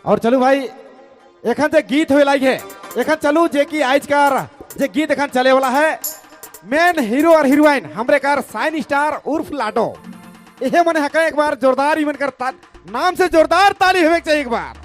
और चलू भाई एखन जे गीत हुए लाइक है, एखन चलू जे कि आज कार जे गीत एखन चले वाला है, मेन हीरो और हीरोइन हमरे कार साइन स्टार उर्फ लाडो, यहे मने हका एक बार जोरदार इवन कर नाम से जोरदार ताली होवे चाहिए एक बार।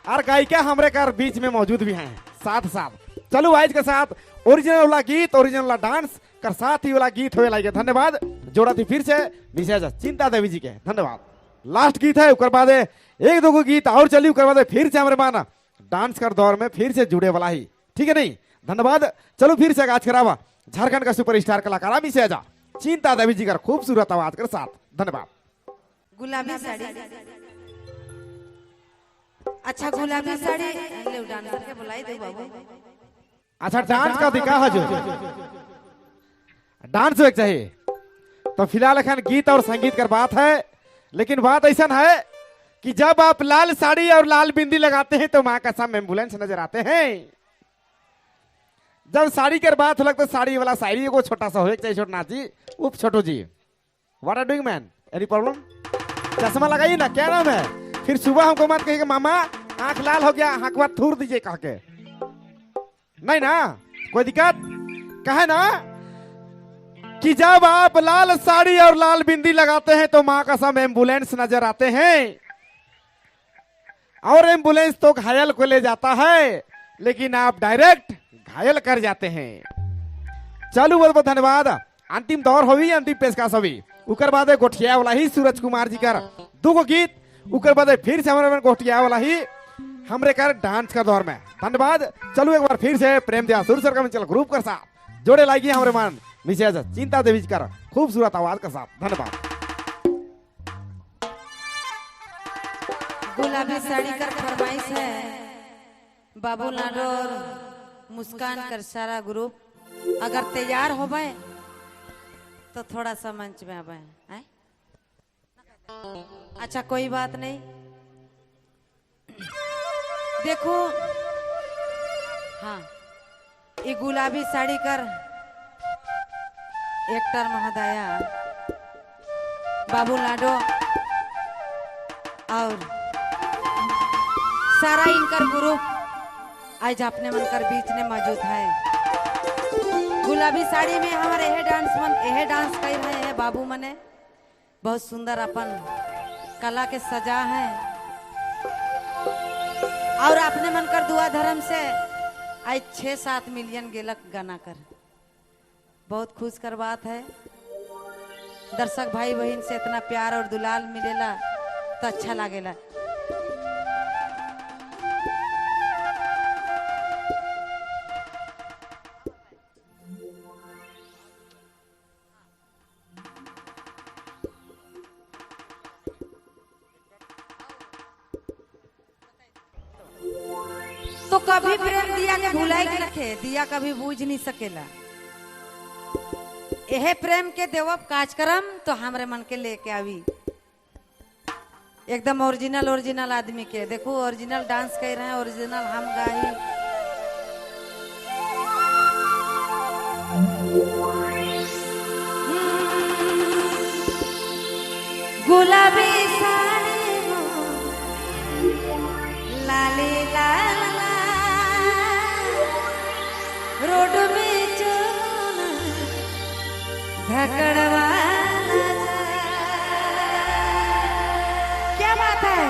और गायिका हमरे कार बीच में मौजूद भी हैं साथ साथ। चलू आज के साथ ओरिजिनल वाला गीत, ओरिजिनल वाला डांस कर साथ ही वाला गीत होए लागे। धन्यवाद जोड़ा थी फिर से विशेष चिंता देवी जी के, धन्यवाद। लास्ट गीत है, उकर बाद एक दो गीत और चली, उकर बाद फिर से हमारे माना डांस कर दौर में फिर से जुड़े वाला ही, ठीक है नहीं। धन्यवाद। चलो फिर से आज करावा झारखंड का सुपरस्टार कलाकार मिसेज चिंता देवी जी का खूबसूरत आवाज के साथ। धन्यवाद। गुलाबी साड़ी, अच्छा गुलाबी साड़ी ले डांसर के बुलाई दो बाबू। अच्छा डांस का दिखा है जो डांस होके चाहिए। तो फिलहाल अखन गीत और संगीत कर बात है, लेकिन बात ऐसा है कि जब आप लाल साड़ी और लाल बिंदी लगाते हैं तो माँ कसम एम्बुलेंस नजर आते हैं। जब साड़ी कर बात हो लगता साड़ी वाला साड़ी को छोटा सा हो चाहिए। छोटना जी उप छोटू जी, what are doing man, any problem? चश्मा लगाइए ना, क्या नाम है? फिर सुबह हमको मत कहिए मामा आंख लाल हो गया, आंख बात थूर दीजिए कह के, नहीं ना कोई दिक्कत कहे ना कि जब आप लाल साड़ी और लाल बिंदी लगाते हैं तो माँ कसम एम्बुलेंस नजर आते हैं। और एम्बुलेंस तो घायल को ले जाता है, लेकिन आप डायरेक्ट घायल कर जाते हैं। चलू बहुत बहुत धन्यवाद। अंतिम दौर होवी, अंतिम पेशकश होवी, उकर बाद गोठिया वाला ही सूरज कुमार जी कर दो गीत, उकर बाद फिर से हमारे गोठिया वाला ही हमरे कर डांस का दौर में। धन्यवाद। चलू एक बार फिर से प्रेम दिया सुर सर का ग्रुप कर साथ जोड़े लागी हमारे मान मिसेज चिंता देवी जी कर खूबसूरत आवाज के साथ। धन्यवाद। गुलाबी साड़ी कर फरमाइश है बाबू लाडोर मुस्कान कर सारा ग्रुप अगर तैयार हो गए तो थोड़ा सा मंच में आवे। अच्छा कोई बात नहीं। देखो हाँ ये गुलाबी साड़ी कर एक्टर महोदया बाबू लाडो और सारा इनकर ग्रुप आज अपने मन कर बीच में मौजूद है। गुलाबी साड़ी में हमारे यह डांस मन यह डांस कर रहे हैं बाबू मने, बहुत सुंदर अपन कला के सजा है और अपने मन कर दुआ धर्म से आज 6-7 मिलियन गेलक गाना कर, बहुत खुश कर बात है। दर्शक भाई बहन से इतना प्यार और दुलाल मिलेला तो अच्छा लागेला। तो कभी प्रेम दिया के भुलाई के रखे, दिया कभी बूझ नहीं सकेला। यह प्रेम के देवब कार्यक्रम तो हमरे मन के लेके आवी एकदम ओरिजिनल ओरिजिनल आदमी के। देखो ओरिजिनल डांस कर रहे हैं, ओरिजिनल हम गाही। गुलाबी साड़ी लाली लाल रोड में चलना धकड़वा, क्या बात है।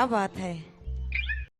बात है।